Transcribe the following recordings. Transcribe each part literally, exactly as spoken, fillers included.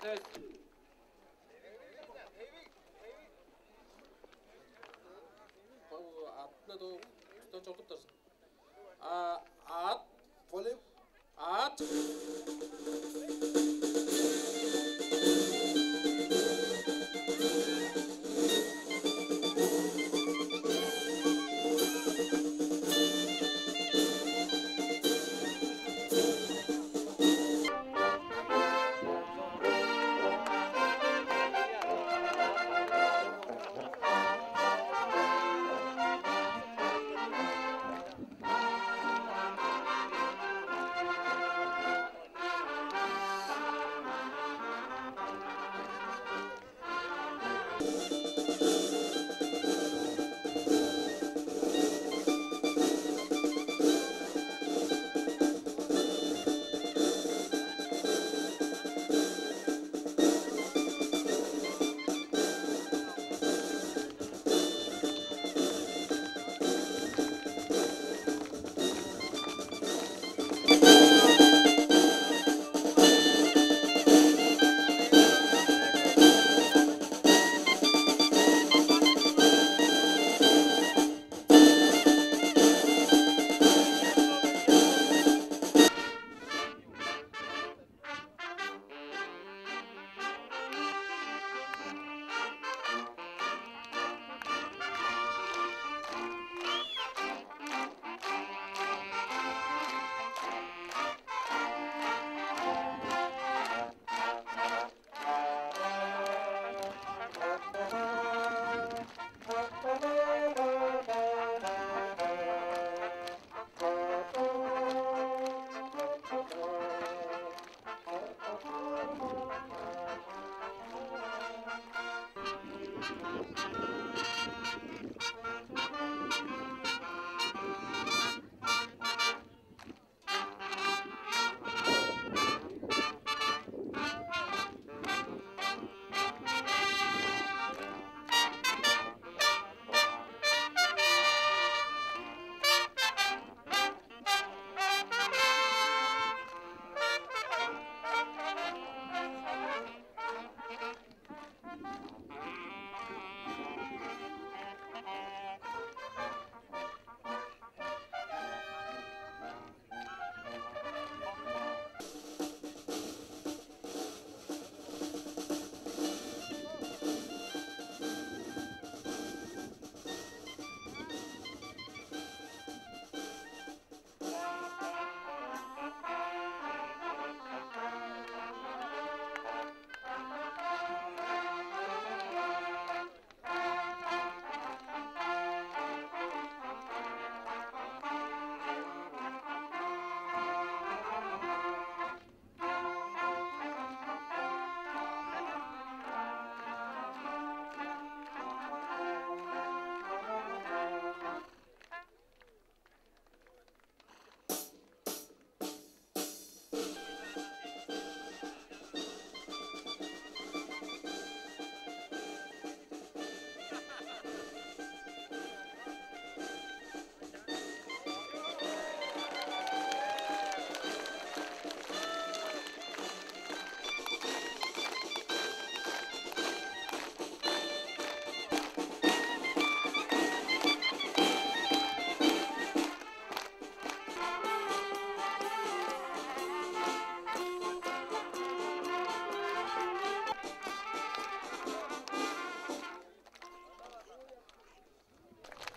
Аттына доо устан чорудуптар. А, ат. Полип. Ат.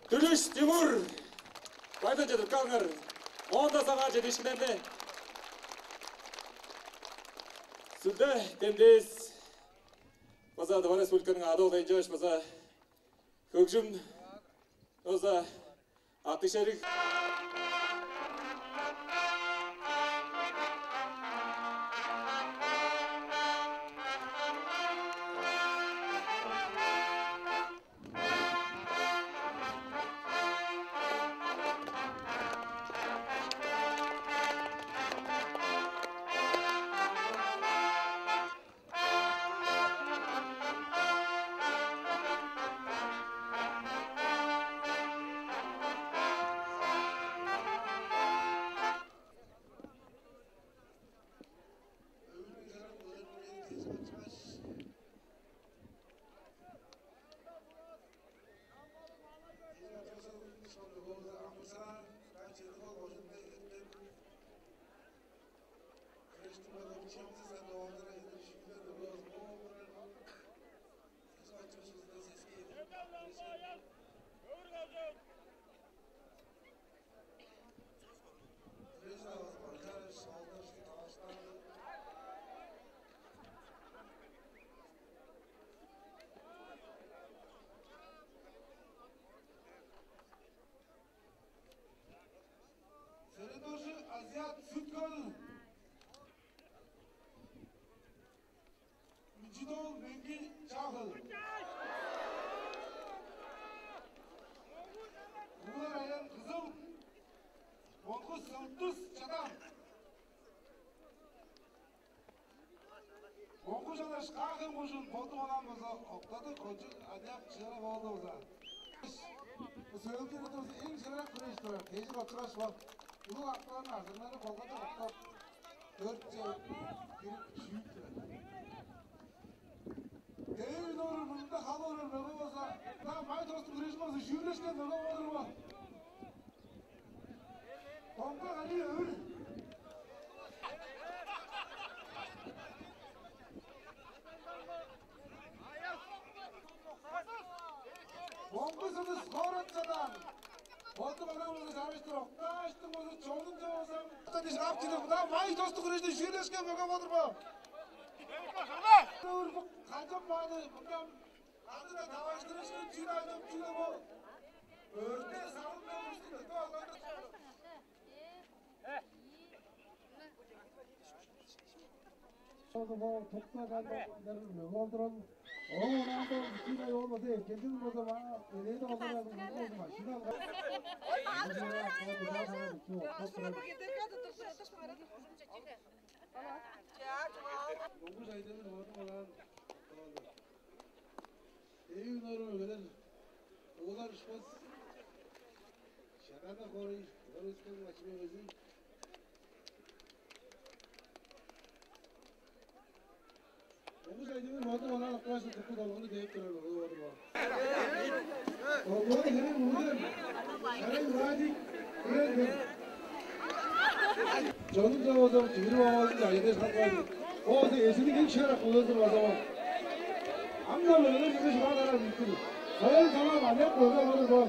Дүлүш Тимур, байдан чедип калыңар. Оон-даа саңаа чедиишкиннерни. Сүлде демдээс база Тыва Республиканың Ада-оолу Энчевич база хөгжүм база аттыг шериг. Куулар Аян Кызыл, Монгуш Сылдыс Чадаан. Монгуш Алаш Каа-Хем кожуун, болду, онаан болза Октадыр Кончуг аныяк чыыра болду болза. Сөөлгү турувус эң шыырак хүреш турар. Кежик отургаш, бо улуг акыларның арзыннары болганда октап, дөртче кирип шүүп турар. Дээвин орун мында хал орар мөге болза, мына май тостуг хүрежин болза шүүрлешкен мөге болур бо. Доңга Али Өвүр. Моңгу Сыныс Хоорат Чадаан. Болду, мынаа болза чарыштыр октааштың болза чонунче болза. Дижип ап чыдыр. Мына май тостуг хүрежин шүүрлешкен мөге болур бо. Өвүр бо кажан мааны мындан андыда таваштырышкын чүнү айтып чүнү бо. Өртээ салып бериштиң өртеп алганда. Ол бо тукта калбааннар мөге болдуран. Ол онаанда кичине ол болза эргелдин болза маа элээди болза машина алган. Моңгуш Айдемир бодум алаан. Ээн ору өлер. Олар ушпас. Шагана хорой. Олар өскен мачымы өзүн. Моңгуш Айдемир бодум алаан, октааш тупку долгуну дээп турар болуп отур. Долгуну херек уулар. Шарай Владик. Чонум да болза чыгырып албазын айыдыр салбайды. Оозу эзиниң эң шыырак улузун база ол. Ам-на мөөлер чеже шугааларар мүмкүн. Соон салам аныяк болза болур бо.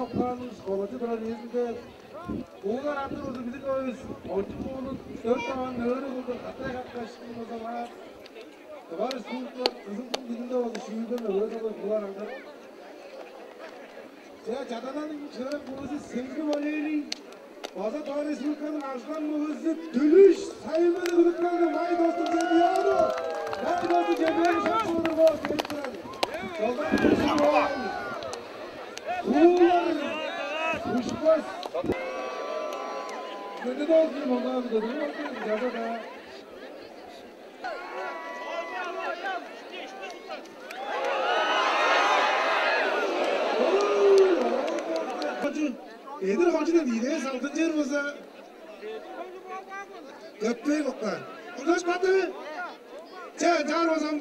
Ёктаанын школачы турар үезинде уулар аттыр узун билип койбус. Очук уулун дөрт таван нөөрү кылдыр катай каткаш болза баар. Тыва Республика Кызыл күн күнүнде болза шүүрген мөөлер кылдыр кулар аңгы. Че, Чадаанның чырык мөгези Сеңги Валерий база Тыва Республиканың арзылаң мөгези Түлүш Сайын-Белек үдүп келген. Май тостуг чемпиону, май тостуг чемпиону шапшылдыр бо келип турар. Чолдан курсун оон. Куулар ушпас. Мөнден ол кийин ондан көдүрүп алды. Жаза-даа. Эдир хожудан идээ салдынчер болза, көппей кокка. Кудаш бады. Че, чаар болзам,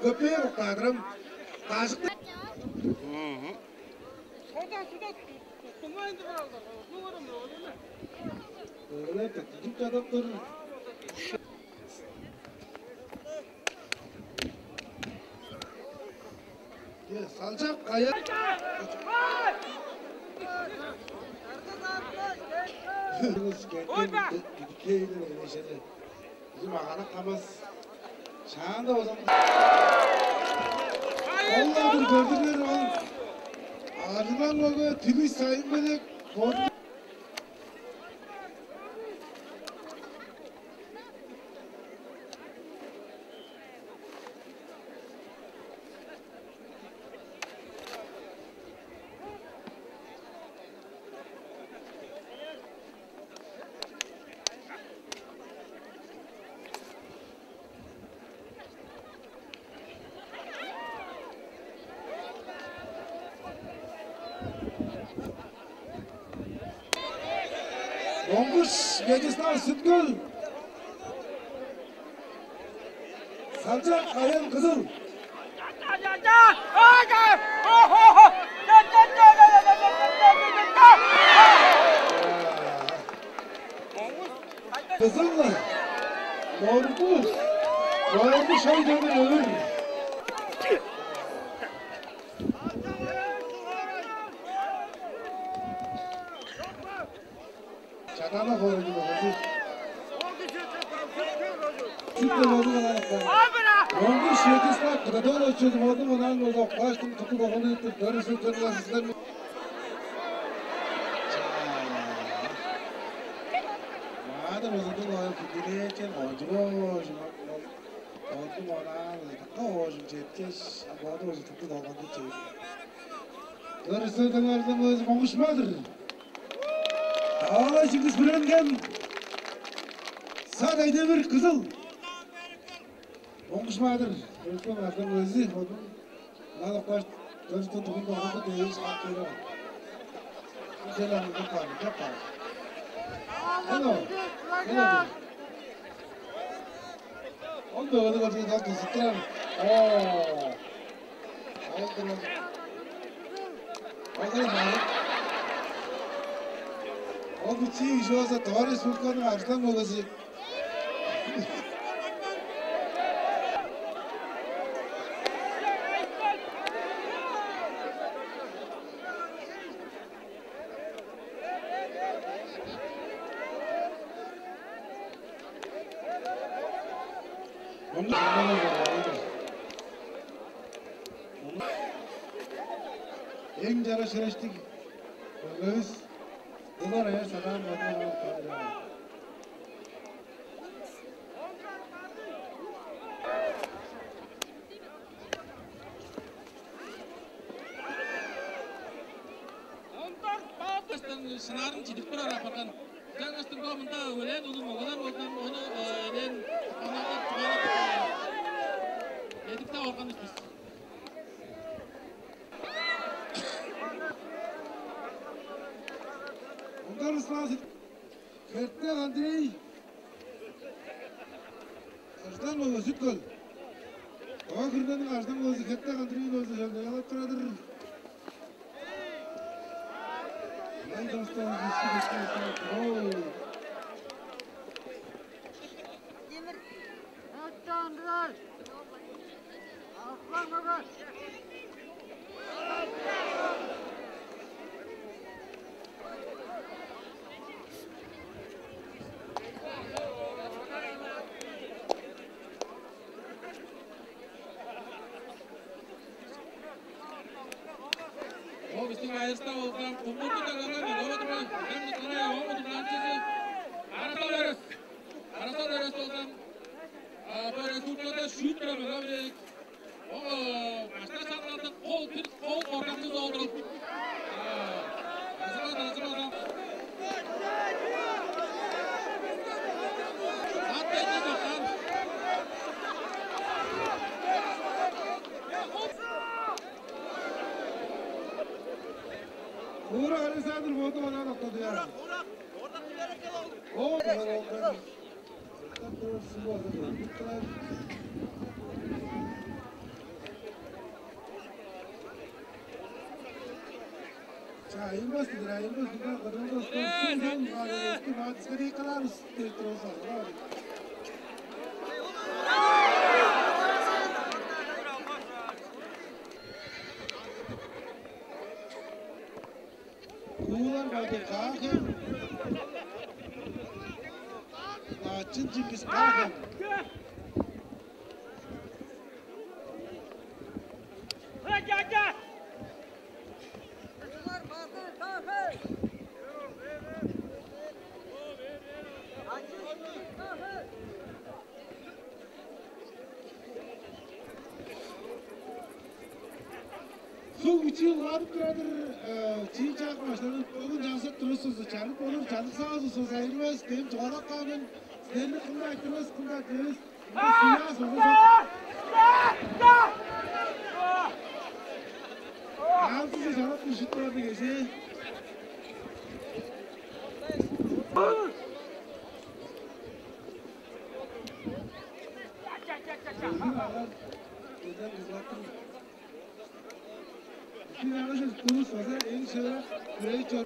көппей кокка адырам. Кашыкта. Мгм. Содан суда тумайын деп алды. Өле тутуп чадап тур. Салчак аяк. Бизим маганак камас. Шаанда база. Ол-ла бир көрдүңер ол. Арзылаң мөге Түлүш Сайын-Белек. Монгуш Вячеслав, Сүт-Хөл. Салчак Аян, Кызыл. Кызыл. Моргу. Моргу шойданы өвүр. Чадаана хоорайдың оозу. Сүттен ону калаапкан. Монгуш Вячеслав Кыдадолович, ону онаан болза октааштың тутуп оголуйуптур. Көрүшүн кырыласыздар. Маадыр узундуң оюн күндүнээчен ончугоо. Ону онаан ыдыкка оожум четкеш, боду ужуттукту долганды чейди. Дөрүстерден ардыңывыс Моңгушмадыр. Тавала чигдис бүренген. Сат Айдемир, Кызыл. Моңгушмадыр. Дөрүстерден ардыңывыс ону надакпаш дөрүстен тугун долганды дээш хак келер. Ужелаңдыр бар, бар. Хело. Хело. Ол мөгени көрзе дал тузуттурар. Оо. Ол турар. Ол турар. Ол бичии кижи болза, Тыва Республиканың арзылаң мөгези. Эң чараш херечтиг мөгевис Булар эвес адаан бодунга. Шынаарын чидип турар апарган. Чаңгыстың бо мында өлээн улуг мөгелер болзун, ону элээн онаалап чугаалап, эдип-даа органывыс бис. Мындан ысылаас Хертек Андрей. Аждан болу, Сүт-Хөл. Ава хүргениң Аждан болу, Хертек Андрей болу, чалчагалап турар-дыр. Ай, достар, бишти, бишти, бишти. Оо. Ол бистиң айырыста болган кумурду дагылган Ава турган, кем кырай оон удурланчызы Арасал Эрес. Арасал Эрес болган, а, бо республикада шүүт турар мөге бирээк. О, башта шаңналдың кол бир кол коргакчы долдуруп. А, азыма, азыма, азыма. Ат дайда токкан. Уура Александр боду онаан октады, я. О, чаа, айылбас-тыр, айылбас, мында кыдырында стортун бар, эки баа дискотекалар уступ берип турган. Куулар Бадыр Каа-Хем, Начын Чингис Каа-Хем. Суг бичии улгадып турар-дыр, э, чиин чаап баштадып, бөгүн чаңсап турар улус, чанып болур, чанып савас улус, айырбас, дем чугаалап каан мен, силерни кым-даа айтырбас, кым-даа дивес. Суяа согуш. Аалдызы чалап дүжүп турар дегеже. Бистиң аңгы чыжык тулус база эң шыырак хүрежи чор.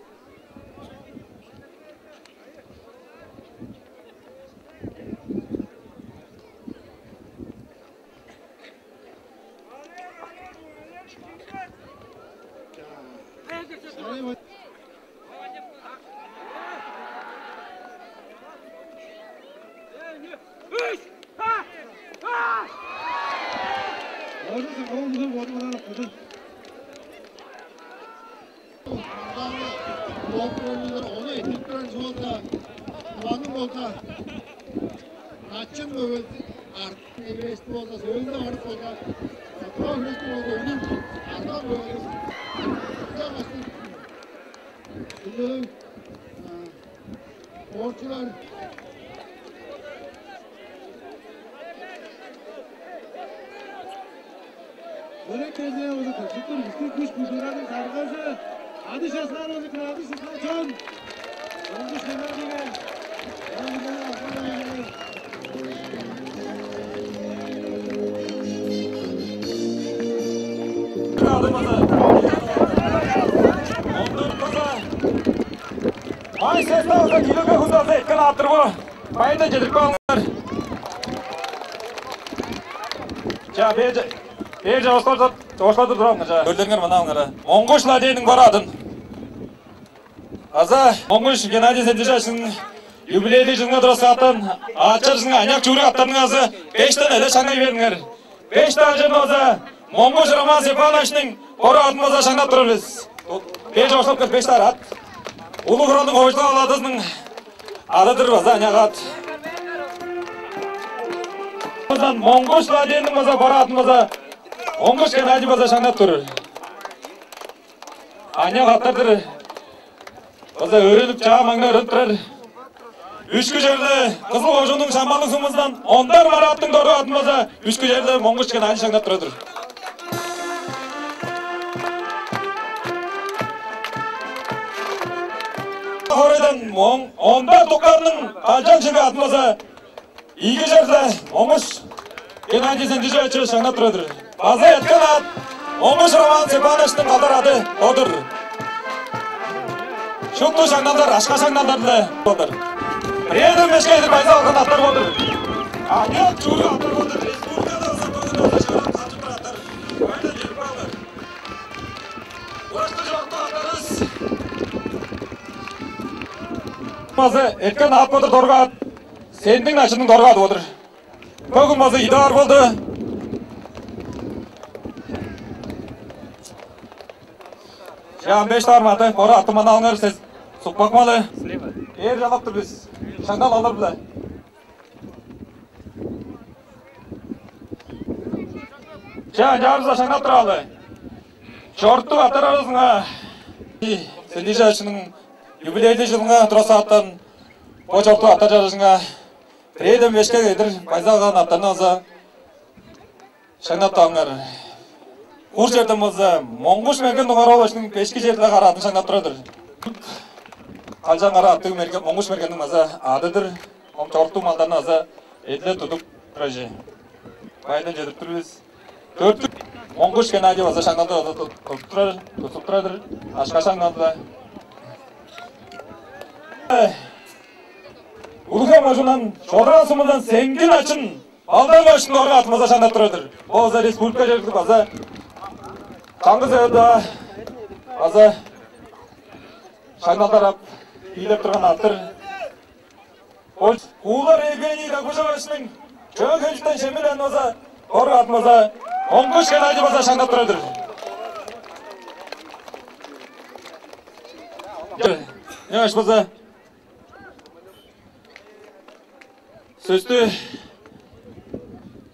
Ожа сакалын музей бодун кылаан оккуду. Ону эдип турар чүве болза, Кыланың болза, начын мөгези. Артып эвес болза, сөөлүнде барып болза, тоон хөлүстү болза, үнүн арзан көөрүс. Ынчангаш спортчулар. Өреккезээ болза кырсыктыр бистиң күш-культураның саргазы. Адыш Аслан болза кыргадыш чон. Оңгуш Геннадийге. Ай, сес тавыза килограмм хүнде алза, эткен ааттыр бо. Байындан чедирип каалыңар. Ча, бээр, бээр чоокшулап, чоокшулап турарыңар, ча. Көөлдериңер мынаа алыңар. Моңгуш Ладенниң бо аадын. Аза Моңгуш Геннадий Сендижаевичиниң юбилейлиг чылынга тураскаатан аът чарыжынга аныяк чүгүрүк аъттарның азы бештен эле шаңнай бериңер. Беш даа чырын база Моңгуш Роман Степановичтиң бо аъдын база шаңнап турар бис. Беш оштап кел, беш даа аът. Улуг Хуралдың хойжулап аладызының аадыдыр база аныяк аът. База Моңгуш Владимирниң база бо аъдын база Моңгуш Геннадий база шаңнап турар. Аныяк аъттар-дыр. База өөренип, чаа маңнай өөренип турар. Үшкү черле Кызыл кожууннуң Шамбалыг сумузундан Ондар Мараттың дору аъдын база үшкү черле Моңгуш Геннадий шаңнап турар-дыр. Хоорайдан Моң-, Ондар Дуккарның Калчан шилбек аъдын база ийиги черле Моңгуш Геннадий Сендижевич шаңнап турар-дыр. База эрткен аът Моңгуш Роман Степановичтиң калдар аъды ол-дур. Шупту шаңналдар, акша шаңналдар-ла болур. Бирээден бешке эдир байза алган аъттар болур. Аныяк чүгүрүк аъттар болур. Республикада база бүгүн база шаңнап катып турар аъттар. Ойда чедип каалыңар. Урашты чорукту аъттарывыс. База эрткен аът болур, доргу аът. Сендиң начының доргу аъды болур. Бөгүн база идаар болду. Чаан беш даар мады, бора аттыман алыңар сес. Сукпак малы. Эр жалап тур бис. Шаңнал алыр биле. Чаан чаарыза шаңнап туралы. Чортук аттар аразынга Сендижаачының юбилейли жылынга тура сааттан бо чортук аттар чарыжынга Бирээден бешке кедир байза каан аттарны база шаңнап тааңар. Кур черден болза Моңгуш Мерген дугаар ол ышның бешки черде караатын шаңнап турар-дыр. Калчан кара аттыг мерген Моңгуш Мергенниң база аадыдыр. Ом чоруктуг малдарны база эдиле тудуп турар же. Байдан чедип тур бис. Төрттүк Моңгуш Геннадий база шаңналды база тудуп турар, тудуп турар-дыр. Ашка шаңналды. Улуг-Хем кожуундан Шодураа сумундан Сеңгин Ачын балдар башын орга атмаза шаңнап турар-дыр. Бо база республика чергелиг база чаңгыс эвелде база шаңналдар ап бийлеп турган аттыр. Ол Куулар Евгений Дагбыжовичтиң чөөн хемчиктен шемилен база орга атмаза Моңгуш Геннадий база шаңнап турар-дыр. Яш база сөстү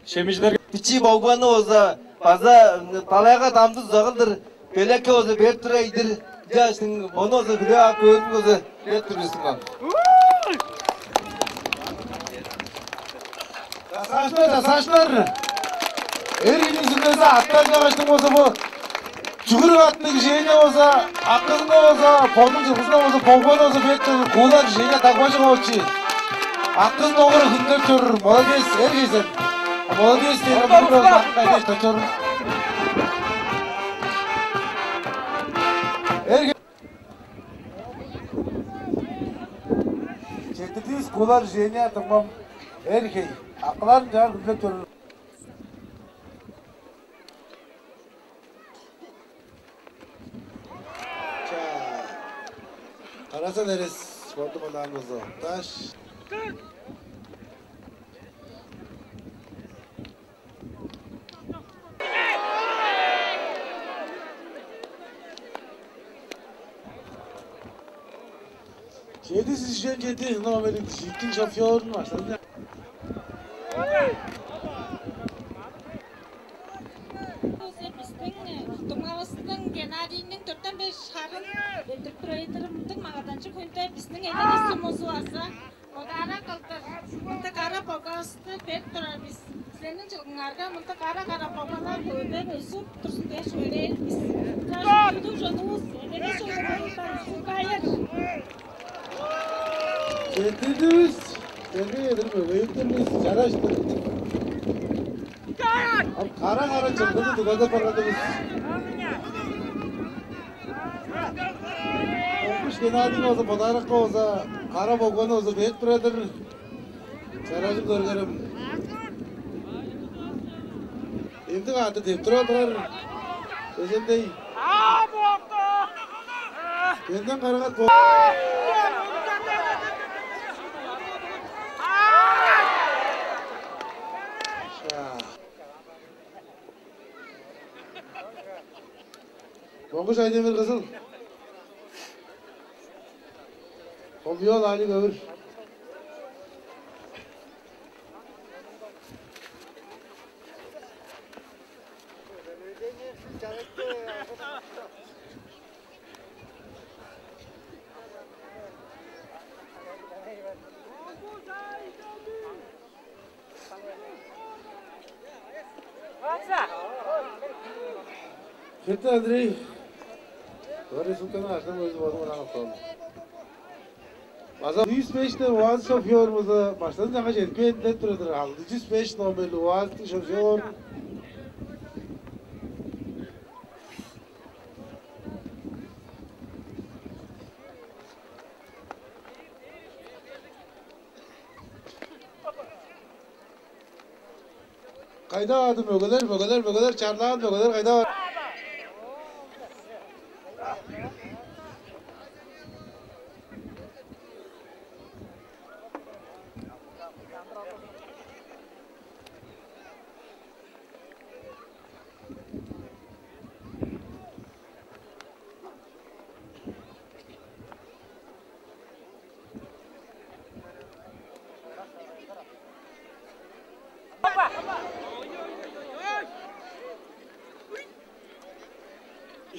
шемижилерге бичии богбаны болза база далайга дамдыз загылдыр белекке болза берип турайдыр. Жаштың мону болза биле ап көрүн болза берип тур бистиң. Дасаашпар, дасаашпар. Эр кижиниң сүмези аттар чагыштың болза бо Чүгүрүк аттыг Женя болза, акызынга болза, бодунуң чылгызынга болза, богбаны болза бетче Куулар Женя Дагбажык оочу. Акызын огура хүндер чоруур. Молодец, эр кезен. Молодец деген бүгүн болза акын кайдеш чоруур. Эр ке- Четтирдивис Куулар Женя тыңмам. Эр хей. Акыларын жаар хүндер чоруур. Чаа. Карасан эрес спорту манаан болза окташ. Чеди сизжен чеди номерлиг шииттиң шофёрун баштады. Деп турар бис. Силерниң чылгыңарга мындыг кара-кара бобалар көөннер өсүп турзун дээш ойлаар бис. Чажык чонувус эдеге чогулуптар узун байыр. Четтирдивис. Сени эдир мөгейиптер бис чараштыр. Ам кара-кара чылгыны дугадап барган бис. Омуш Геннадий болза бодааракка болза кара болгону болза бээп турар-дыр. Чаражын көргерем. Эмди каады деп тура турар. Эжендей. Менден карагат бо. Моңгуш Айдемир кызыл. Хомуял али көөр. Херте Андрей. Борис Луканы аштан өзү бодум ынак апкан. База Луис Бештер Уаз шофёрумузу баштан жаңа жетпээн деп турар-дыр. Алды жүз беш номерлиг Уаздың шофёрун. Кайда барды мөгелер, мөгелер, мөгелер, чарлаан мөгелер кайда бар?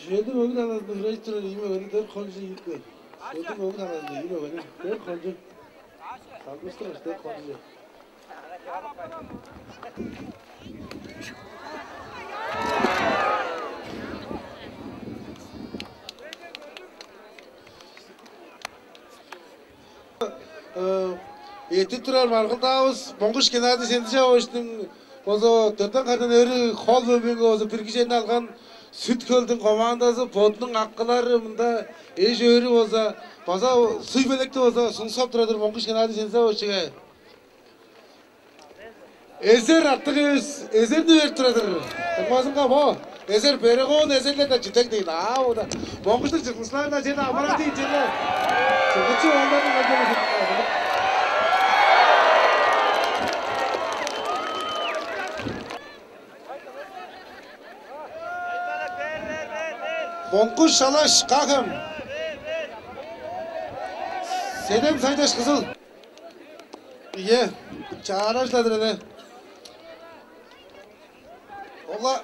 Шөлдүң өгү талазында хүрежип турар ийи мөгени дөрт хончу ийип көр. Шөлдүң өгү талазында ийи мөгени дөрт хончу. Салгыштыр дөрт хончу. Э, Эртип турар маргылдаавыс Моңгуш Геннадий Сендижаповичтиң болза дөртен кардан өрү хол бөмбеңге болза бир кижени алган Сүт-Хөлдүң командазы бодунуң акылары мында эш өрү болза база суй белекти болза сунуксап турар-дыр Моңгуш Геннадий Сендижаповичиге. Эзер артык эвес, эзерни берип турар-дыр. Дуңмазынга бо эзер берегоон эзерлерден чүтек дейн. Аа, ода Моңгуштуң чыгылышларында чеде амыран дейн чеде. Чыгычы оолдарның алдыры. Моңгуш Шалаш Кахем. Седен Сайдаш Кызыл. Ийе, чаараш-ла-дыр эне. Ола,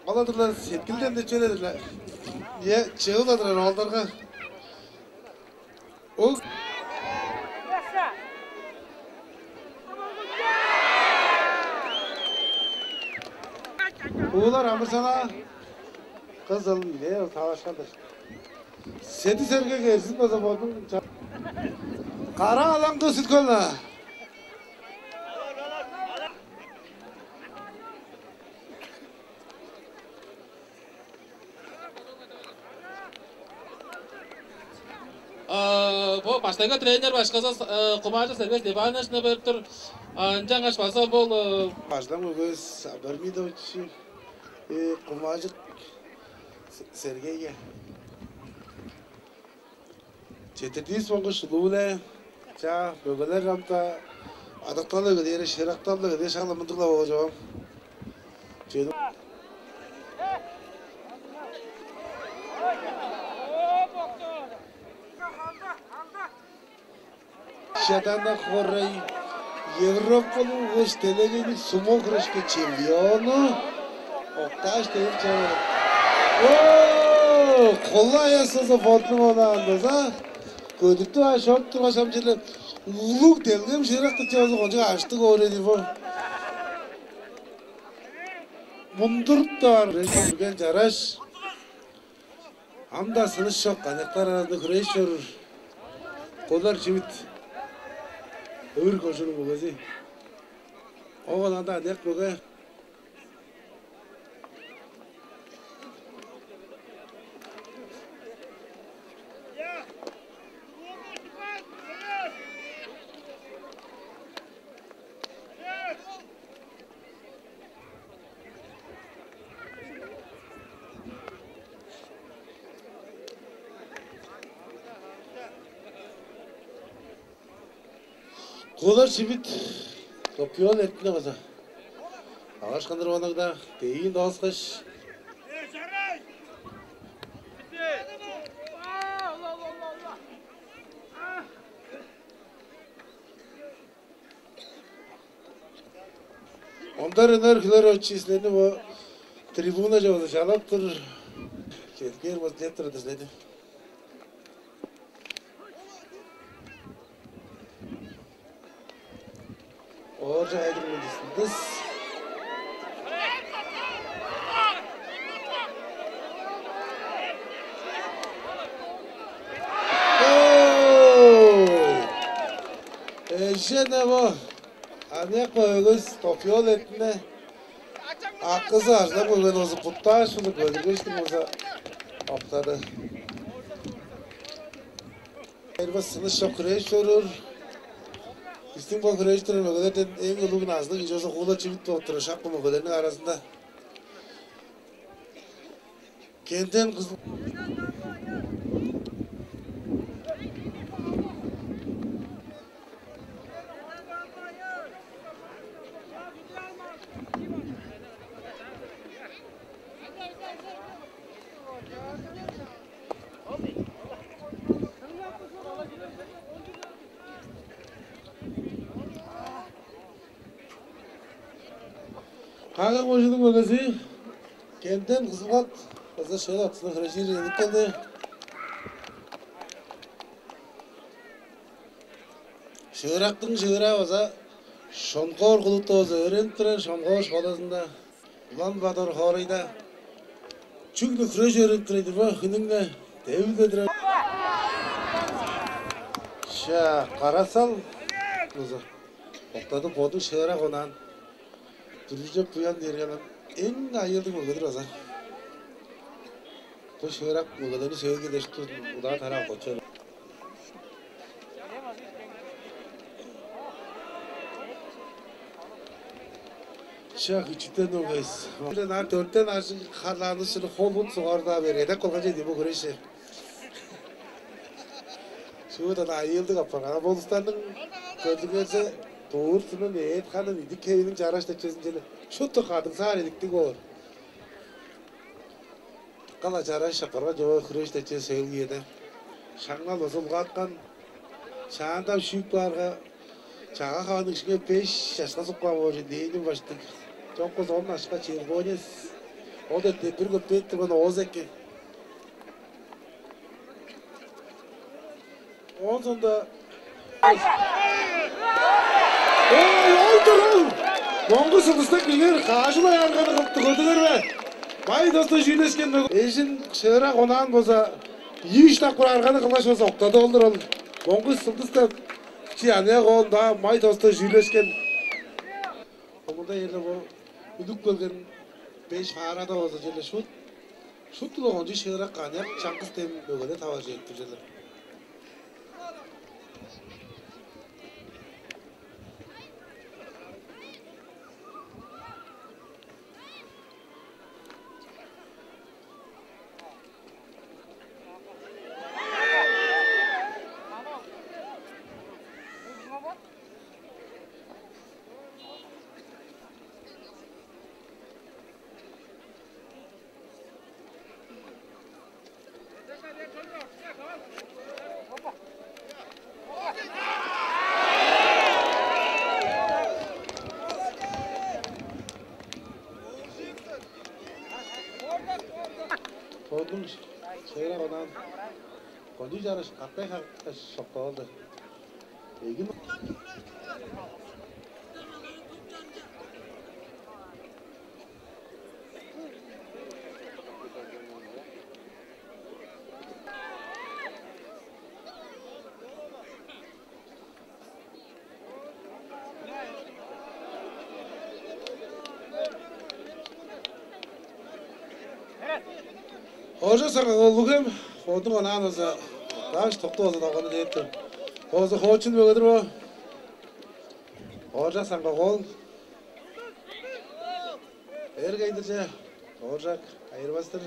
ола-дырлар сеткилден деп чүвеледир-ле. Ийе, чыып-ла-дыр оолдарга. Ол Уулар амырсана. Кызыл, ийе, тавашкан-дыр. Седи-Сергек Эрзин база бодунуң ча-, кара алаңгы Сүт-Хөл-на. А, бо баштайгы тренер башкызы, э, Кумажы Сергей Степановичине берип тур. А, ынчангаш база бул, э, Бажылам Өгес Абармидович, э, Кумажык С-, Сергейге. Четтирдивис болгаш улуу-биле, чаа, мөгелер ам-даа адактал эгелээри, шырактал эгелээр шак-ла мындыг-ла болгай чоп ам. Чедип. Чадана Хорай, Европалыг улус делегейниң сумо хүрешке чемпиону Окташ Тевчев. О, колай эсезе бодунуң онаандаза көдүктү аш оруп тургаш амчылы улуг делгем шыракты чыгызып кончуг аштыг оор эди бо. Мундуруптар үрген чараш. Ам-даа сыныш чок аныяктар аразында хүрежип чоруур Кулар Чивит, Өвүр кожууннуң мөгези. Оон анда аныяк мөге. Кулар Чивит, Топиол эртине база. Агаш кындырып анагда бейин дооскаш. Ондар ынар хүлер очиисилерни бо трибунаже база чалап тур. Четкээр база деп турар силерни. Ооржак Айдың мындыстындыс. Эжене бо аныяк бо өгүс топиол этине акызы арзылап көрген болза, буттааш улуг бөлүгештиң болза октады. Эрбас сыныш чок хүрээш чоруур. Бистиң бо хүрээш турар мөгелерден эң улуг назылыг ынчалза хуула чивит болуп турар шак бо мөгелерниң аразында. Кенден кызыл. Кагак божудуң мөгези Кенден Кызылгат база шөл атызына хережир энип келди. Шыырактың шыыраа база Шонкоор кулупту база өөренип турар, Шонкоор школазында. Улан-Бадор хоорайда чүгле хүреш өөренип турар-дыр бо, хүнүң-не девилдедир. Ша, карасал база октадып, бодуң шыырак онаан. Дүрүжеп буян дээрге анан эң айыылдыг мөгедир база. Бо шыырак мөгелерни сөөлгү дээш тур удаа тараа кочор. Шак үчүтен огайс. Ар төрттен ажыг харлаанышыр холбут сугар-даа берге деп кылган чейди бу хүреше. Шуудан айыылдыг апарган. Болустарның көдүгерзе дуур сынын эът ханын идик хевиниң чараш деп чезинчеле. Шутту кадыңсаар идиктиг боор. Кала чараш апарган чоо хүреш деп чез сөөлгү эде. Шаңнал база улгааткан. Шаандап шүүп каарга чага хаваның ишиңе беш чашка суккан боожун дээни баштыг. Чоккус он ашка чербонец. Ол эрте бир көппээт турган оозу экен. Оон соонда ой, ол-дур ол! Моңгу сылдыстак кижилер каажылай арганы кылып көрдүңер бе? Май доста чүүлешкен эжин шыырак онаан болза, ийи-үш дакпыр арганы кылгаш болза октады ол-дур ол. Моңгу сылдыстак чи аныяк оон-даа май доста чүүлешкен. Омурда эрле бо үнүп келген беш фаарада болза черле шут. Шуптула кончуг шыырак аныяк чаңгыс дем мөгеде таваржы эртип чыдыр. Тоодуң шыырак онаан кончуг чараш каптай хакка шоктоолду. Эгин. Ооржак Саңгак-оол, Улуг-Хем, бодуң онаан база даш токту база долганы дээптир. Бозу хоочун бөгедир бо. Ооржак Саңгак-оол. Эр кайдырча, Ооржак, айырбастыр.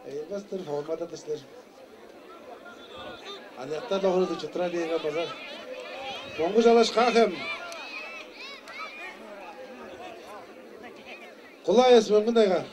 Айырбастыр, формада-дыр силер. Аныяктар-ла хурулду чыттыра бээрге база. Моңгуш Алаш, Каа-Хем. Кулай эс Мөңгүн-Тайга.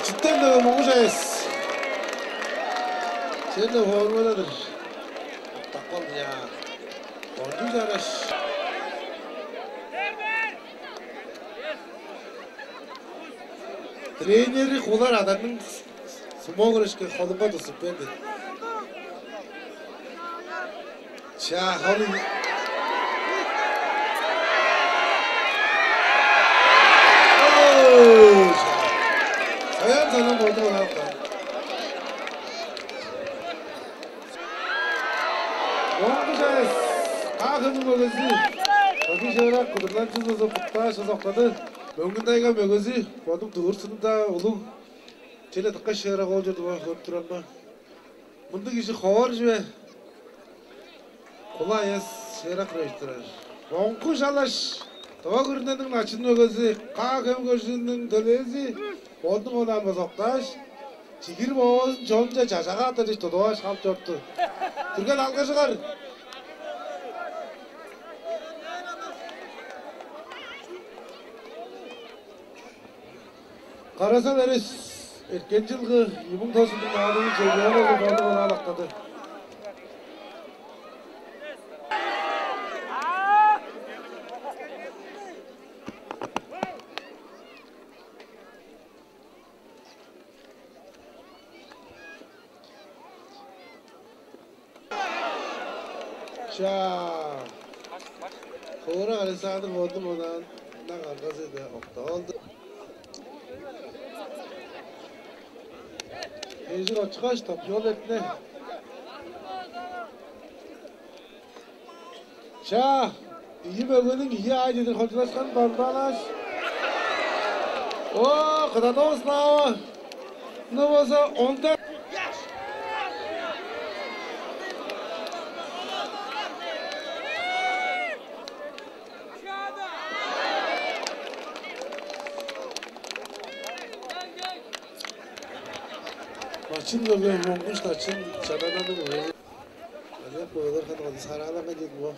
Чыттан-даа моңгуш эвес. Сен-даа формада-дыр. Октап калды, я. Кончуг чараш. Тренери Кулар Адарның сумо хүрешке холунга тузуп берди. Чаа, хол. Ой, Саян Санам болду, ол алып калды. Моңгуш эвес, Каа-Хемниң мөгези. Бодуң шыырак кудурланчызы Буктааш ызоктады. Мөңгүн-Тайга мөгези, бодуң дурсунда улуг. Чеде дыка шыырак ол чорду көрүп турарга. Мындыг кижи ховар чүве. Кулай эс шыырак херээш турар. Моңгуш Алаш, Тыва күрүнениң начын мөгези, Каа-Хем кожууннуң төлээзи, бодунуң онаан база октааш, чигир боозун чонче чажагаатыр дээш тудуп алгаш халып чорду. Түрген алгыржыгар. Караса Берис, эрткен чылгы ийи муң тос чылдың наадымын чемпиону болуп, ону онаан октады. Чаа. Оора Александр Бодун онаан ынак аргазы-даа октап алды. Эжик очкаш, топ-йол эртине. Чаа, ийи мөгениң ийи аай чедир холчулашкан бомбалаш. О, кыдатывыс Слава. Ну болза онда. Начын көрген моңгуш начын чадананың өлү. Алеп ойлар хадаган сарааланга дедим о.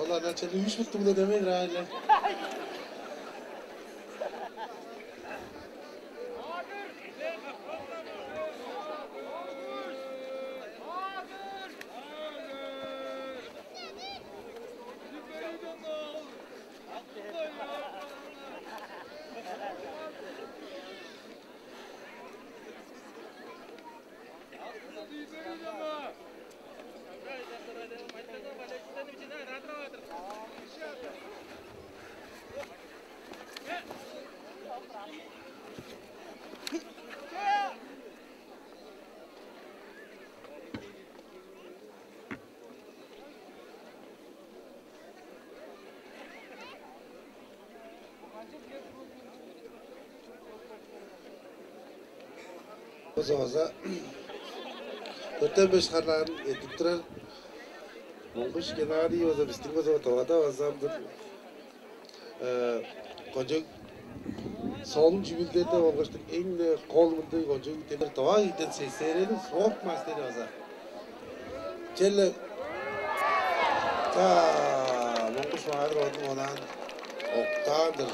Олар начали үш бүттүгле демейдир аайле. База-база дөртен беш харлаарын эртип турар. Моңгуш Геннадий база бистиң база Тывада база ам-дыр. Э, кончуг солун чүүлдерде болгаштың эң-не кол мындыг кончуг демир Тыва кииртен сесерелиг спорт мастери база. Черле. Та, Моңгуш Маадыр ону онаан октаан-дыр.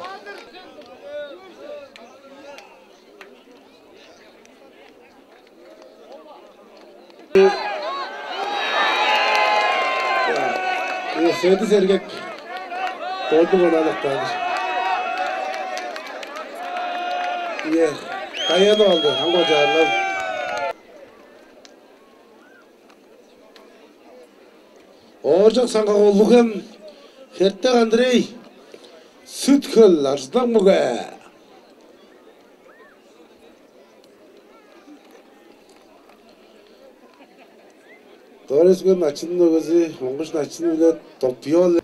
Э, Седи Сергек. Дойду онаан октаан-дыр. Ие, каяны алды, аңгы чаарлар. Ооржак Саңгак, Улуг-Хем, Хертек Андрей, Сүт-Хөл, Арзылаң мөге. Дорес-Хөл начын мөгези, Моңгуш начын-биле топ-йол.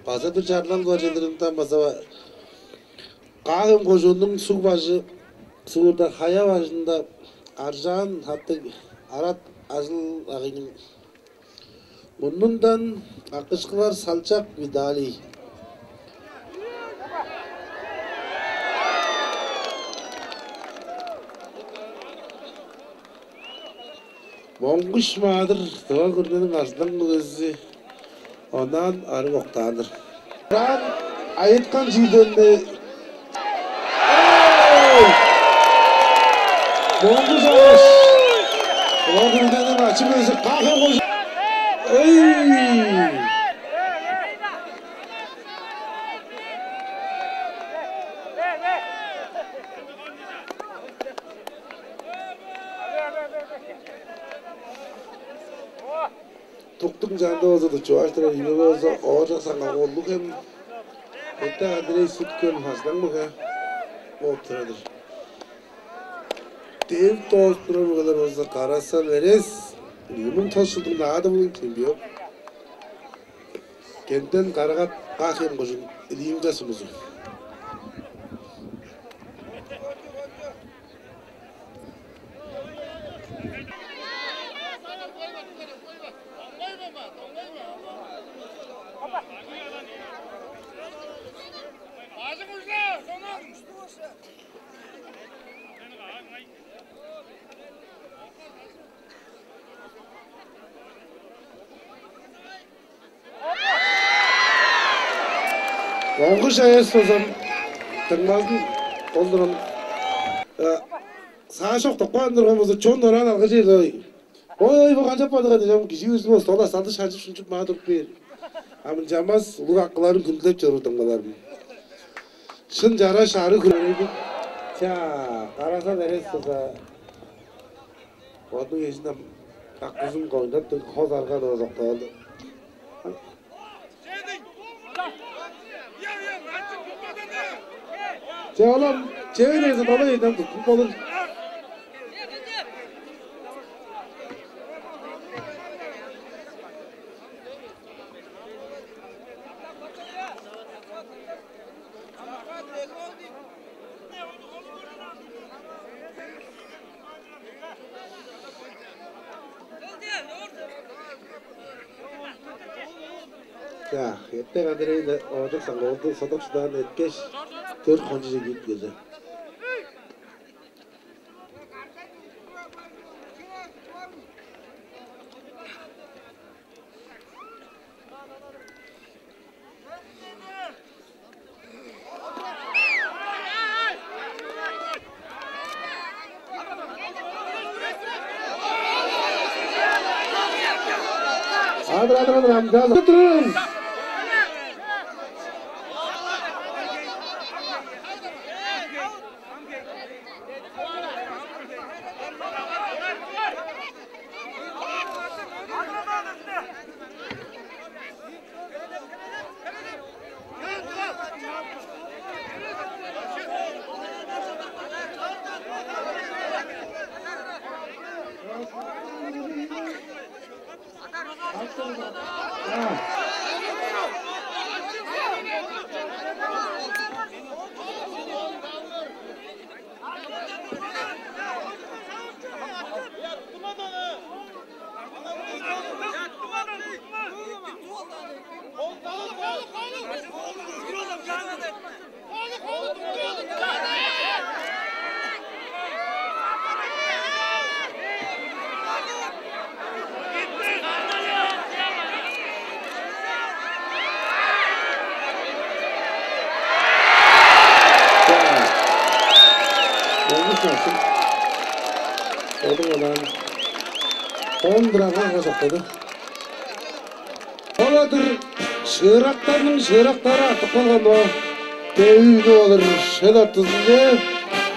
База бир чарлал бар чедиримден база Каа-Хем кожууннуң суг бажы, суурда хая бажында аржаан хаттыг арат ажыл-агыйның мурнундан акышкылар салчак Виталий. Моңгуш Маадыр, Тыва күрүнениң арзылаң мөгези, онаан арыг октаан-дыр. Ам айыткан чүүлдерни Моңгуш Алыш, Тыва күрүнениң ачы-мөзү Каа-Хем кожуун. Ой! Туктуң чанында болза, чугаштырар ийи болза, оожак саңа олуг хем. Эте Андрей сүткөн хаздан мыга болуп турар-дыр. Девип тоозуп турар мыгалар болза, Карасал Эрес, ийи муң тос чылдың наадымының чемпион. Кенден Карагат Кахем кожун Ильинга сумузу. Моңгуш Аяс болза, дыңмазын колдуран, саа шок токпаан турган болза, чон дораан алгыжы ой. Ой, ой, бо канчап бадыга дижем, кижи үзүп, стол асталды шанчып шунчуп маа туруп бээр. А мынчамас улуг акыларын хүндүлеп чоруур дыңмаларым. Шын чара шары хүрээди. Ча, Карасал Эрес болза, бодунуң эжинден акызын коңдаттыг хоз арга доозукталды. Че, олам, чевер эзин олай эден туттун болур. За, эртең Андрейни оожак саңгоолду содак шыдаан эрткеш, дөрт хончуже киип келди. Адыр, адыр, адыр, амчаалы. Турун. Оңгуш Начын. Ону онаан он дырага кожуктады. Ол-ла-дыр шыырактарның шыырактары артып калган бо. Девип үнүп алыр шөл ортузунче.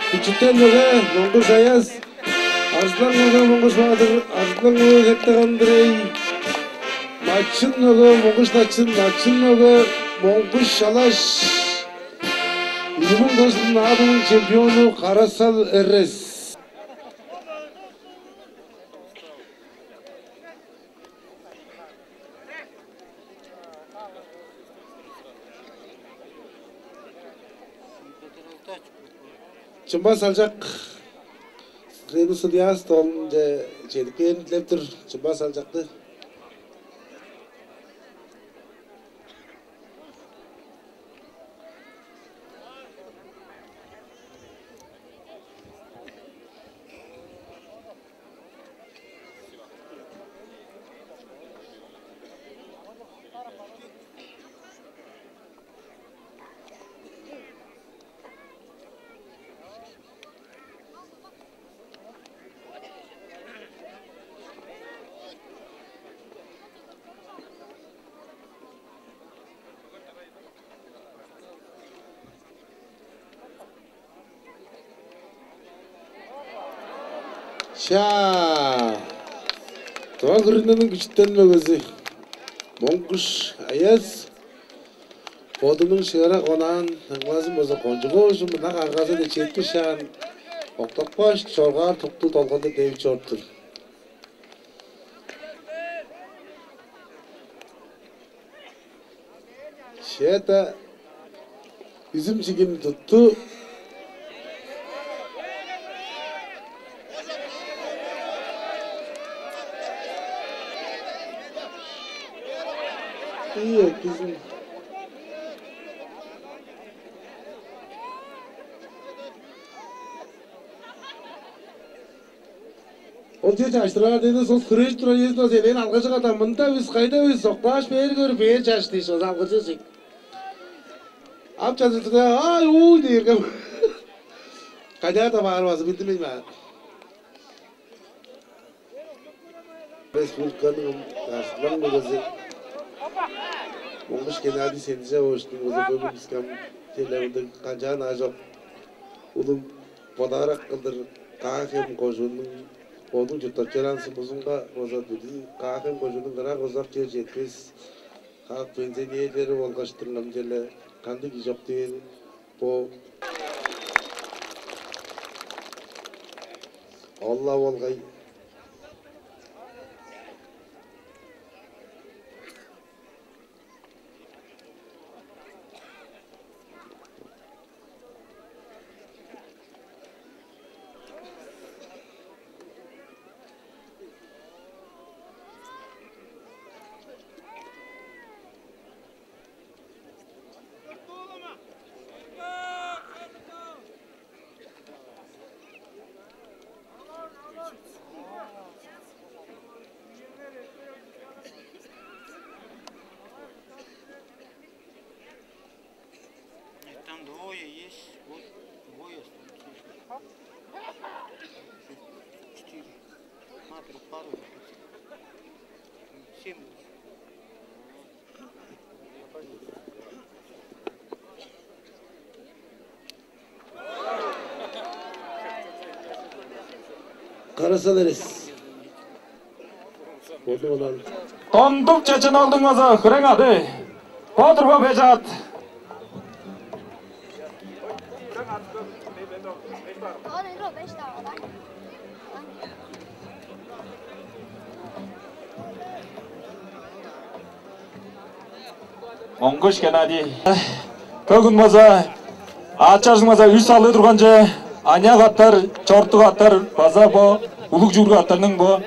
Күчүтен мөге Моңгуш Аяс. Арзылаң мөге Моңгуш Баатыр, арзылаң мөге Хертек Андрей, Начын мөге Моңгуш Начын, Начын мөге Моңгуш Чалаш, ийи муң тос чылдың наадымының чемпиону Карасал Эрес. Чымба салчак Ренус Ильяс долунче чедип кээрин дилеп тур. Чымба салчакты. Чаа. Тыва күрүнениң күчүтен мөгези Монгуш Аяс бодунуң шыырак онаан ыңмазын база кончуг оожум мына каргазы-даа четкиш шаан октапкаш, чоргаар тукту долганда девип чоруптур. Шеда үзүм чигин тутту. Ийе, кизин. Ол чер чаштыраар дээди, сос хүрежип турар эзин ол элээн алгажык адам. Мында бис кайда бис октааш бээр көрүп, бээр чаш дээш, ол алгажыжык. Ап чадыртыда ай уу дээрге кадяар да баар базы билдимейн баар. Республиканың ам каштылаң мөгези Моңгуш Геннадий Сендижевичтиң база бөгүн биске ам телевизорда канчаан аажок улуг бодаарак кылдыр Каа-Хем кожууннуң бодуң чурттап чораан сумузунга база бүдүн Каа-Хем кожууннуң ырак узак чер четпес хак пенсионерлери болгаштың ам черле кандыг кижок дээн бо ол-ла болгай. Нет, там двое есть. Вот двое осталось. Четыре. Смотрю, пару. Семь. Карасал эрес. Бодуң онаан. Тондук Чечен-оолдуң база хүрең ады. Бо-дур бо бежаат. Моңгуш Геннадий. Бөгүн база аът чарыжының база үс салыы турган че, аныяк аъттар, чортук аъттар база бо улуг чүгүрүк аъттарның бо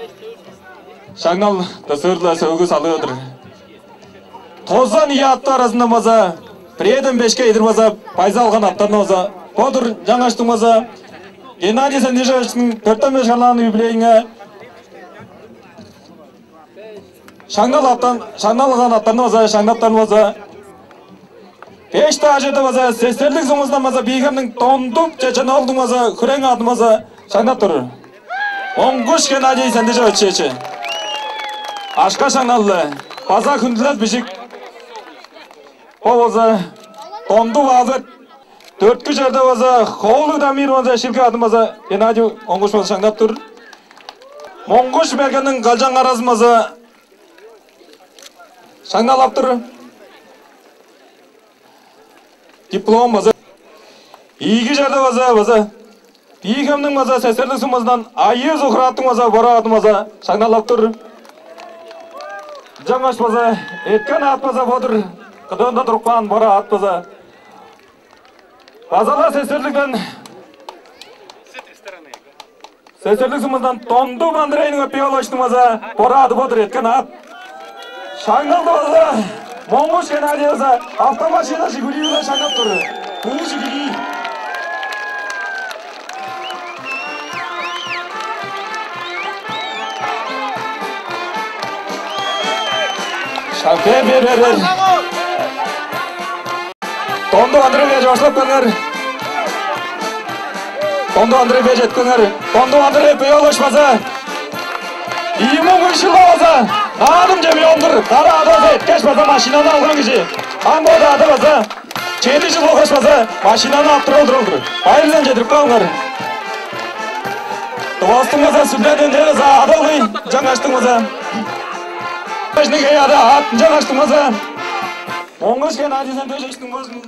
шаңнал дысыыр-ла сөөлгү салыы-дыр. Тозан ийи аъттың аразындан база бирээден бешке чедир база байза алган аъттарны база бо-дур, ынчангаштың база Геннадий Сендижевичтиң дөртен беш харлаан юбилейинге шаңнал аъттан, шаңналган аъттарны база шаңнаптарын база беш-даа черде база сесерлиг сумузундан база Бии-Хемниң Тондук Чечен-оолдуң база хүрең адын база шаңнап тур. Моңгуш Геннадий Сендижевич чечи. Ашка шаңналды. База хүндүлел бижик. Бо база Тондук Алберт. Дөрткү черде база Хоолуг Дамир база шилге адын база Геннадий Моңгуш база шаңнап тур. Моңгуш Мергенниң калчаң аразын база шаңналап тур. Диплом база. Ийиги черде база, база Бии-Хемниң база сесерлиг сумузундан Айыы Зухраттың база бораадын база шаңналап тур. Ынчангаш база эрткен аът база бо-дур, кыдыында туруп каан бораат база. База-ла сесерлигден сесерлиг сумузундан Тондук Андрейниң Пиолочтуң база бораады бо-дур, эрткен аът. Шаңналды база Моңгуш Геннадий база автомашина Жигули-биле шаңнап тур. Буу Жигули. Шампион бер, бер, бер. Тондук Андрейге чоокшулап келиңер. Тондук Андрейге чедип келиңер. Тондук Андрей Пиолош база ийи муң үш чылда база Наадым чемпион-дур. Кара аъды база эрткеш база машинаны алган кижи. Ам бо аъды база чеди чыл болгаш база машинаны ап турар-дыр ол-дур. Байырдан чедирип каалыңар. Остуңмаза сүлден өндүрүп база адалгый, жаңаштыңмаза. Бежник ада ат жаңаштыңмаза. Моңгуш кен адизен төжештиң болзун.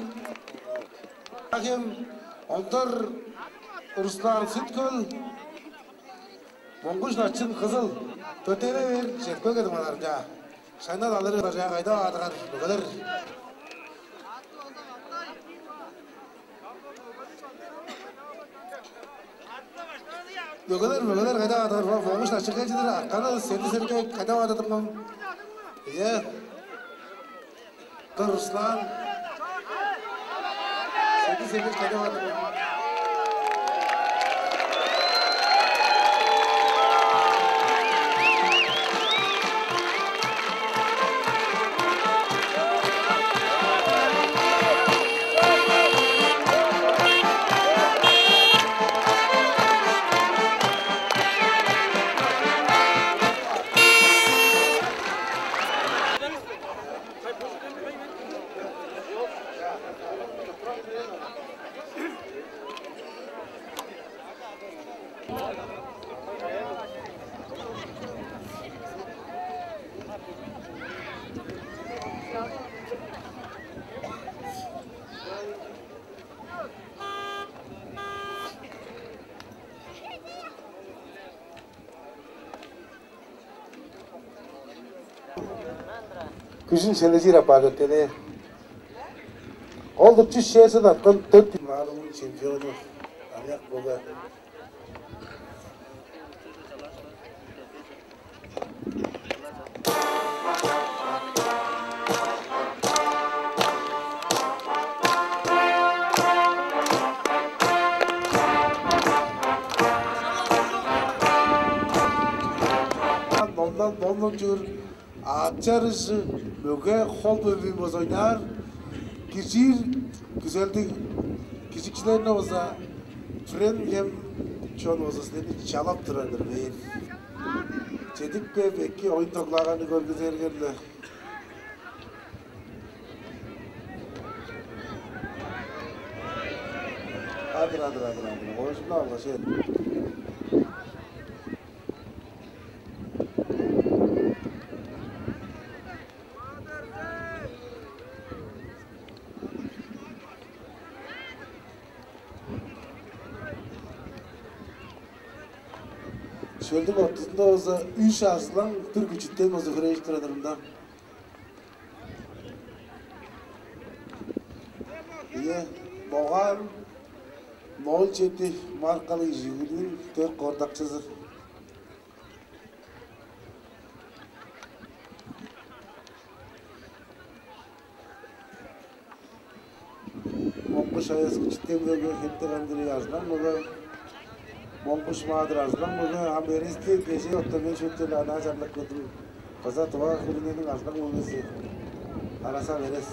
Ахим Ондар Руслан Сүткөл. Моңгуш Начын Кызыл. Төтене бер жетпеге дыңаларынча. Шайнал алыр кайда адыгар бүгелер. Мөгелер, мөгелер кайда баадыңар? Бо Моңгуш Начын кел чыдыр, артканы Седи Сергей кайда баадыңар? Ийе. Кыр Руслан. Седи Сергей кайда баадыңар? Күжүн шележир апаар өттелээр. Ол чүс чээрзин арткан дөрт Маадымның чемпиону аныяк бога. Номдан номнуг чүр. Аът чарыжы мөге хол бөлүүн база ойнаар. Киржир күзелдиг кижикчилерни база Френхем чон база силерни чалап турар-дыр бээр. Чедип кээп, эки оюн тоглааганы көргүзерге-ле. Адыр, адыр, адыр, адыр. Оожумда алгаш ээр. Шөлдүң ортузунда болза үш арзылаң, бир күчүтен болза хүрежип турар ырында. Ийе, Богаан ноль чеди маркалыг Жигулиниң дөрт кордакчызы. Моңгуш Аяс Күчүтен мөге, Хептек Андрей арзылаң мөге, Моңгуш Маадыр арзылаң мөге, ам Эрести кежээ октарбайн шөптеле анаа чарлап келдим. База Тыва күрүнениң арзылаң мөгези Араса Верес.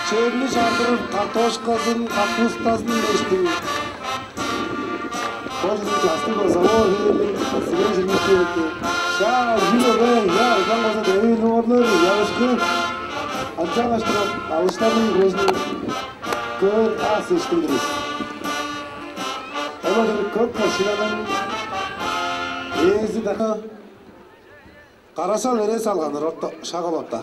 Черни чардырып, картошказын, капустазын бештиң. Бо чылдың частыг база боор хевирлиг силер чимис чүве-дир. Чаа, чүү-даа, я, ынчан болза девиин орлар, явышкы. Ынчангаш турар, алыштарның көзүн көөр ас иштиндир бис. Көп машинаның ээзи-даа Карасал Эрес алганнар орта шак ол отта.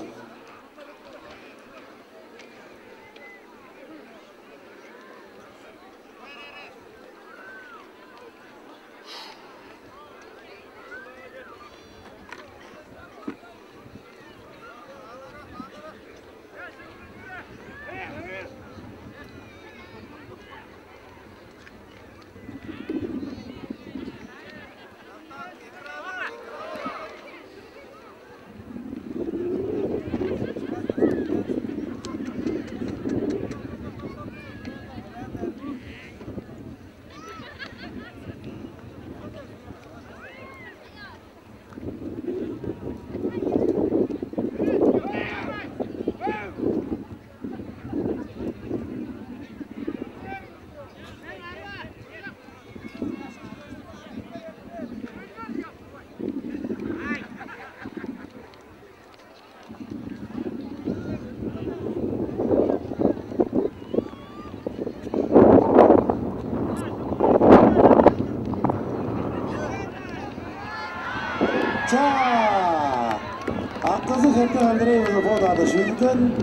Чаа! Акызы Хертек Андреевна бо-даа шүлген,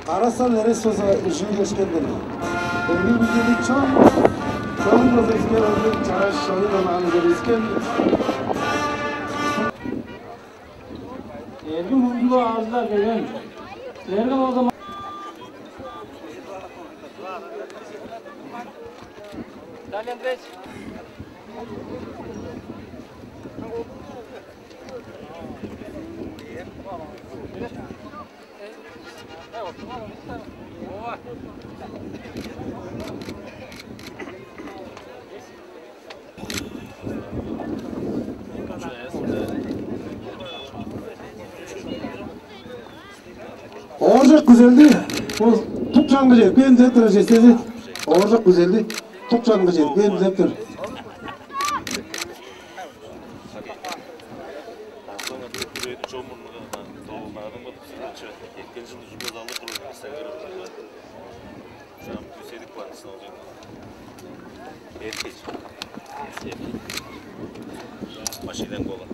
Карасал Эрес база шүлгешкен-дир. Эргим үжени чон, чон база өскен, чараш шону-даа мааны көрүскен. Эргим хүндүлүг аалчылар, келген. Силерге болза Виталий Андреевич. Ооржак Күзелди, ол тук чанынга чедип кээн деп турар честези. Ооржак Күзелди тук чанынга чедип кээн деп тур. Эрткен чылдың чүгле залыр турар. Шам күседип каан сынал чек. Эрткен. Машинаң болар.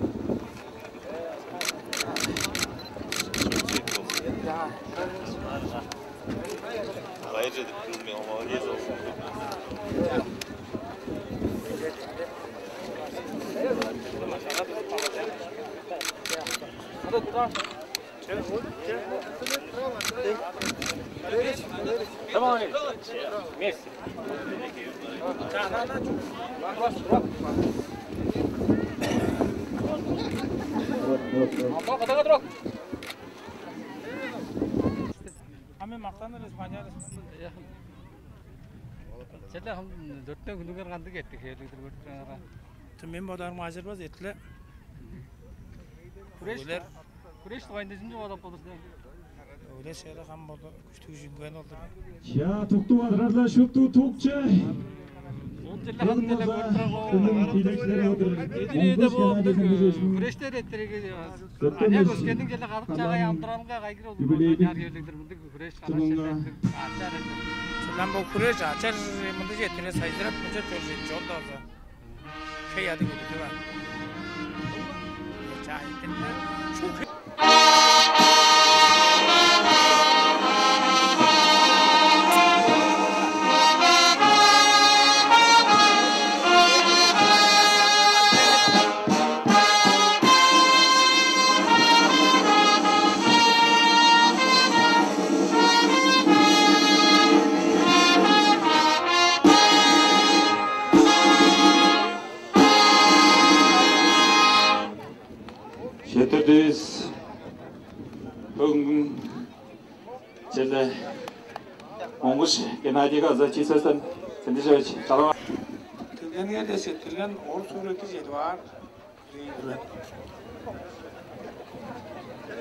Байыр чедип билме, молодец ол. Давай. Вместе. Антон, кадага турук. А мен мактаныр эвес, маняр эвес. Черле хам дөртен хүнүңер кандыг эртти, хевирлиг-дир көрүп турарга. Тым мен бодаарымга ажырбас эртиле. Хүреш, Өлер. Хүреш дугайында чүнү бодап болур силер? Өлер шере хам болду, күштүг жүңген болду. Чаа, туктуп адырарда шупту тукче. Ол черле хам черле көрүп турарга. Билеклер отыр. Эдилейде болуп тур. Хүрештер эрттереге. Аняк өскенниң черле кадып чаагай амдыралга кайгыр болду. Юбилейдик. Аняк хевирлиг-дир мындыг хүреш, караш черле ачаар. Чылан бо хүреш ачаар мындыг четире сайзырап мынча чоржу чон даза. Хей ады күдү бар. Чай тилде. Чук. Четирдивис. Бүгүн черле Моңгуш Геннадийга аза чиисвестен Сендижевич чалава. Келгенге десеттирген ор сурети чедип аар.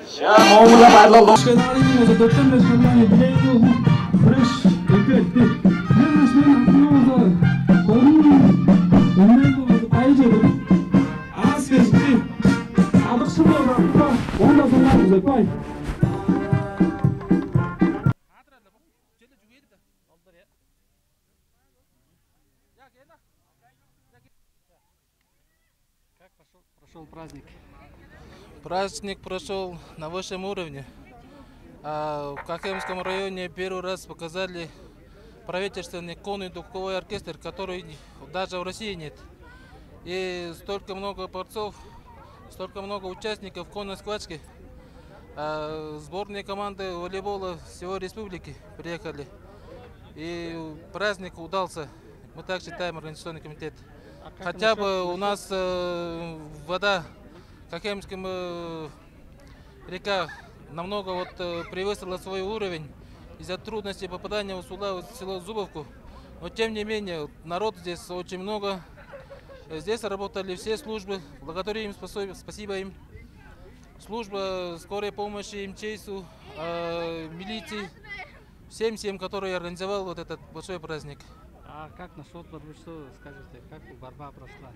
Шаа, моңула байырлал. Шкенарының өзі төрттен беш жылдан билейді. Күреш, өте, өте. Мен өшпейін, артына болса, қолын өңнен болса, байы жеді. Аас кешті. Адықшы болар, онда соңға күзетпай. Черле чүгейди да. Алдар я. Я, кел да. Прошел праздник. Праздник прошел на высшем уровне. А в Кахемском районе первый раз показали правительственный конный духовой оркестр, который даже в России нет. И столько много борцов, столько много участников конной схватки. А сборные команды волейбола всего республики приехали. И праздник удался. Мы так считаем, организационный комитет. А как Хотя бы насчет, у насчет нас э, вода Кахемским э, река намного вот э, превысила свой уровень из-за трудности попадания в села, в село Зубовку. Но тем не менее, народ здесь очень много. Э, Здесь работали все службы. Благодарю им, спасо- спасибо им. Служба скорой помощи, МЧС-у, э, милиции. Всем, всем, который организовал вот этот большой праздник. А как насчет борьбы, что скажете? Как борьба прошла?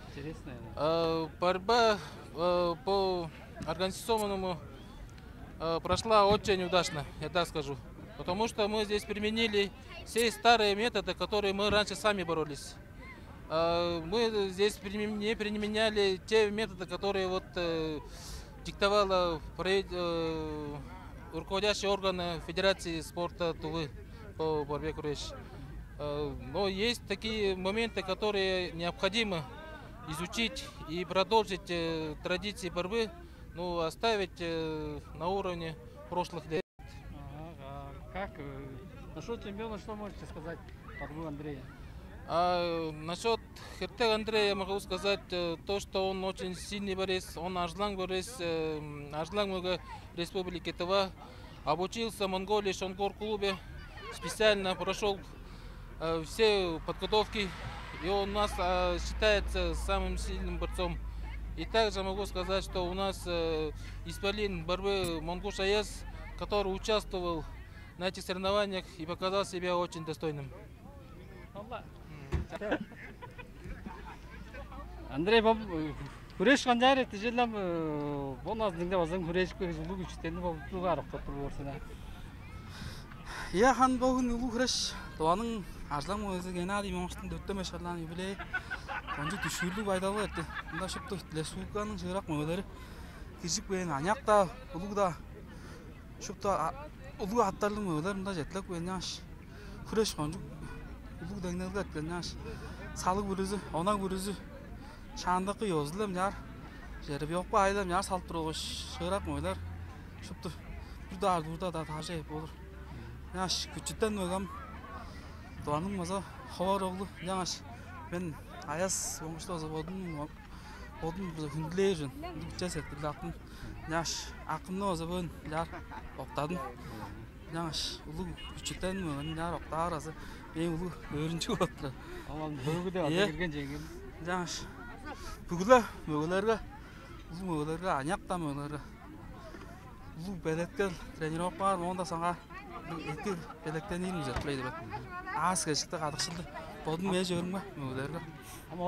Интересно, наверное. Э, Борьба э, по организационному э, прошла очень удачно, я так скажу. Потому что мы здесь применили все старые методы, которые мы раньше сами боролись. Э, Мы здесь примем- не применяли те методы, которые вот э, диктовала правит- э, руководящие органы Федерации спорта Тувы по борьбе куреш. Э, Но есть такие моменты, которые необходимо изучить и продолжить э, традиции борьбы, ну, оставить э, на уровне прошлых лет. Ага, а как, э, насчет чемпиона что можете сказать по борьбе Андрея? А насчет Хертек Андрея могу сказать э, то, что он очень сильный борец, он арзылаң борец, э, м, арзылаң мөге Республики Тыва. Обучился в Монголии Шонгор клубе, специально прошел э, все подготовки, и он у нас э, считается самым сильным борцом. И также могу сказать, что у нас э, исполин борьбы Монгуш Аяз, который участвовал на этих соревнованиях и показал себя очень достойным. Андрей, бом хүреш канчаар эттижелем бон азыныңда базың хүреш көрүш улуг күчүттенди болуп арыктап туруп орсуна. Иә, хан богун улуг хүреш. Туаның ажылам өзү Геннадий Моңгуштуң дөртөн беш арлаан юбилей. Кончу түшүүрлүг байдалы эрди. Мында шупту республиканың шыырак мөгелери киржип кээн, аныяк-даа, улуг-даа, шупту улуг аттарлыг мөгелер мында четилеп кээн. Хүреш кончуг улуг деңнелге эрткен, ынчангаш салыг бүрүзү, онаг бүрүзү, шаандакы ёзулам чаар, жеребьёвка айылам чаар салып тургаш, шыырак мөйлер шупту бир даар дуурда-даа тажы эп болур. Ынчангаш күчүтен мөгем Дуаның база ховар оглу, ынчангаш мен Аяс оңушта база бодум бодум база хүндүлээр мен. Ындыг час эртип аттым. Ынчангаш акымны база бөөн чаар октадым. Ынчангаш улуг күчүтен мөөн чаар октаар азы мээң улуг өөрүнчүг болуп турар. Ол бөгүде ада Ийе. Кирген жеңил. Ынчангаш бүгүле мөгөлерге, улуг мөгөлерге, аныяк-даа мөгөлерге улуг белеткел, тренировкалар, оон-даа саңа эки белектениирин күзеп турар деп. Аас кежикте кадыкшылды. Бодум мээш өөрүңме мөгөлерге.